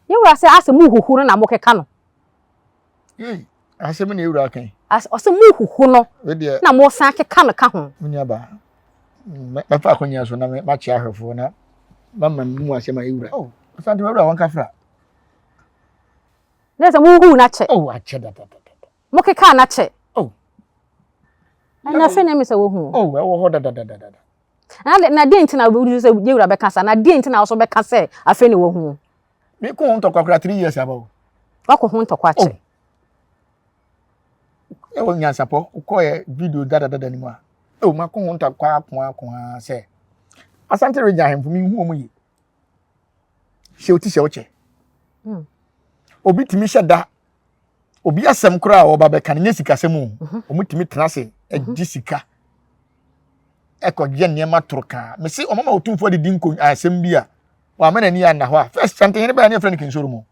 Yɛwura sɛ asɛ mo huhu no na mokeka no. Ei, asɛm na ewura kan. Ɔsɛ mo huhu no na mo san keka no ka ho. Me nua ba, mɛfa akonnwa so na makyɛ ahwɛfoɔ na mama mu asɛm a ewura. Oh, asante ewura wɔn kafra. Na sɛ mo huhu no akyɛ. Oh, akyɛ dadadada. Mo keka no akyɛ. Oh. Ɛna afei na ɛmi sɛ wohu. Oh, ɛwɔ hɔ dadadadada. Na na deɛ nti na wobɛhu sɛ yɛwura bɛka saa na deɛ nti na wo so bɛka sɛ afei na wahu. Me ko ho ntɔkwa koraa 3 years aba o. Wakɔ ho ntɔkwa kyɛ. Oh. Ɛwɔ nyansapɔ wokɔɛ video dadadada no mu a. Oh, mako ho ntɔkwa ako ako a sɛ Asante region ahemfo mi hu wɔn yie. Hyɛ oti hyɛ wokyɛ. Obi tumi hyɛ da obi asɛm koraa a ɔba bɛka no nyɛ sikasɛm o. Wɔn tumi tena ase gye sika ɛkɔyɛ nneɛma toro kaa. Mesi wɔn ma otumfoɔ de di nko asɛm bi a wama n'ani anna hɔ a first Santehene bɛyɛ ne yɛfrɛ no Kinsoro mu.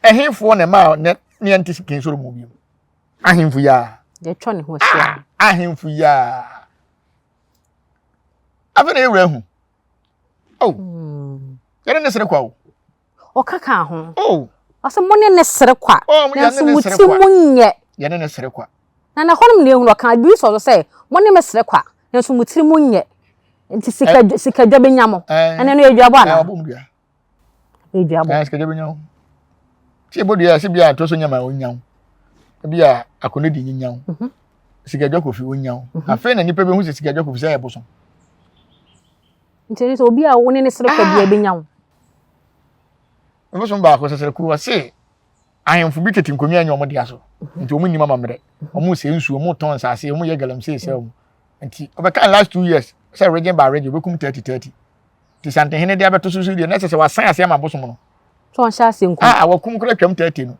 Ɛhefoɔ na ɛma ne ne yɛnte Kinsoro mu bio. Ahemfo yaa. Yɛtwa ne ho ahyia. Ahemfo yaa. Afei na yɛwura ahu. Oh. Yɛne ne sere kwa o. Ɔka ka ho. Oh. Ɔsɛ mo ne ne sere kwa. Oh, nanso mo ti mo nyɛ. Yɛne ne sere kwa. Na na hɔnom na ehunu ɔka bi sɔ so sɛ mo ne me sere kwa nanso mo tiri mo nyɛ. Nti sika sikadwa bɛnya mo. Ɛnɛ no yɛ duabɔ ana? Ɔbɔ mu dua. Yɛ duabɔ. Sikadwa bɛnya wo. Tí ebo dua sɛ bi a to so nyama onya wo. Bi a akɔnɔ di nyinya wo. Sikadwa kofi onya wo. Afei na nipa bɛhu sɛ sikadwa kofi sɛ ɛyɛ bosom. Nti ne sɛ obi a wo ne ne sere kwa bi a ɛbɛnya wo. Bosom baako sɛ sɛ kuru ɔse ahemfo bi tete nkonnwa nyɛ wɔn dea so. Nti wɔn nim amammerɛ. Wɔn sɛ nsuo, wɔn tɔn nsaase, wɔn yɛ galamsey sɛ wɔn. Nti ɔbɛka last 2 years sɛ region by region obekum 30 30. Nti Santehene de abɛto so so deɛ na ɛsɛ sɛ wasan ase ama bosom no. Sɛ ɔnhyɛ ase nkum. A wakum kora twam 30 no.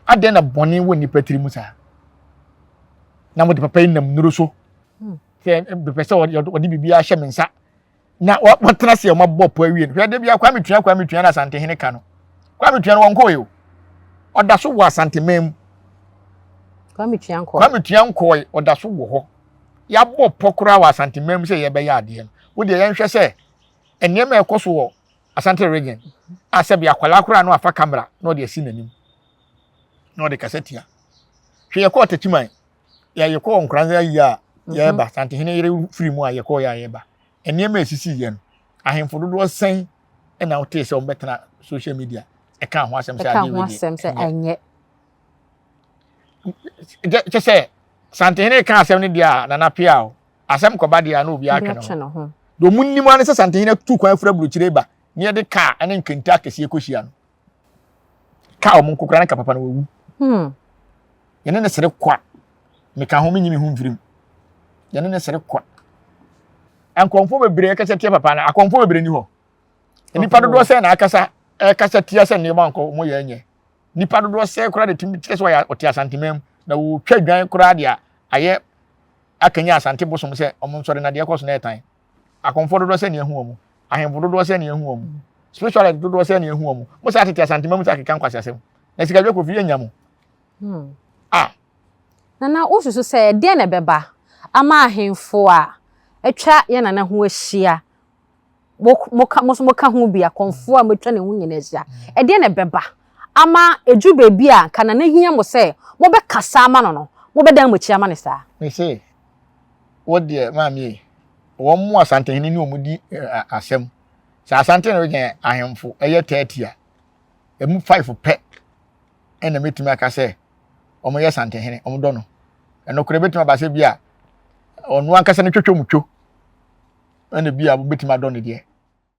Adɛn na bɔne wɔ nipa tiri mu saa? Na mo de papa yi nam nnuro so. Sɛ bɛpɛ sɛ ɔde biribi ahyɛ me nsa. Na wɔtena se wɔn abɔ pɔ awie no. Hwɛ de bia Kwame Tua Kwame Tua na Asantehene ka no. Kwame Tua no wɔn kɔɔ yi o. Ɔda so wɔ Asanteman mu. Kwame Tua nkɔɔ. Kwame Tua nkɔɔ ɔda so wɔ hɔ. Yɛabɔ pɔ koraa wɔ Asanteman mu sɛ yɛbɛyɛ adeɛ no. Wo deɛ yɛnhwɛ sɛ nneɛma a ɛkɔ so wɔ Asante region a sɛbi akwadaa koraa no afa camera na ɔde asi n'anim na ɔde kasa tia. Hwɛ yɛkɔɔ Techiman yɛ yɛkɔɔ Nkoranza ayi a yɛreba Asantehene yere firi mu a yɛkɔɔ yɛ a yɛreba. Nneɛma a esisi yɛ no ahemfo dodoɔ sɛn ɛna wotee sɛ wɔbɛtena social media ɛka ho asɛm sɛ adeɛ wei deɛ ɛnyɛ. Kyɛ sɛ Santehene ka asɛm no deɛ a Nana Pia o asɛm kɔba deɛ a na obi atwe ne ho. Deɛ ɔmo nim ara ne sɛ Santehene tu kwan firi aburokyire ba ne yɛde kaa ne nkente akɛseɛ kɔhyia no. Kaa ɔmo nkokora ne ka papa no wawu. Yɛne ne sere kwa. Meka ho menyi me ho mfirim. Yɛne ne sere kwa. Nkɔmfoɔ bebree kasa tia papa no akɔmfoɔ bebree ni hɔ. Nnipa dodoɔ sɛ na akasa ɛkasa tia sɛ nneɛma nkɔ ɔmo yɛ nyɛ. Nnipa dodoɔ sɛ koraa de tumi kyerɛ sɛ ɔyɛ ɔte Asanteman mu na wɔtwa dwan koraa deɛ ayɛ akanya Asante bosom sɛ ɔmo nsɔre na deɛ ɛkɔ so na ɛtan. Akɔmfoɔ dodoɔ sɛ nea ɛho wɔn, ahemfo dodoɔ sɛ nea ɛho wɔn, spiritualist dodoɔ sɛ nea ɛho wɔn. Mo sɛ atete Asanteman mu sɛ akeka nkwasi asɛm. Na sikadwa kofi yɛ nya mo. Ah. Nana wosusu sɛ ɛdeɛn na ɛbɛba ama ahemfo a atwa yɛn nana ho ahyia mo mo ka mo nso moka ho bi akɔmfoɔ a moatwa ne ho nyinaa ahyia ɛdeɛn na ɛbɛba ama ɛduru baabi a nka nana hia mo sɛ mobɛkasa ama no no mobɛdan mo akyi ama no saa? Mese wo deɛ maame yi wɔn mo Asantehene ne wɔn di asɛm sɛ Asante no yɛ ahemfo ɛyɛ 30 a emu 5 pɛ ɛna mɛtumi aka sɛ wɔn yɛ Santehene wɔn dɔ no ɛno koraa bɛtumi aba sɛ bi a ɔno ankasa ne twetwe mu two ɛna bi a wobɛtumi adɔ no deɛ.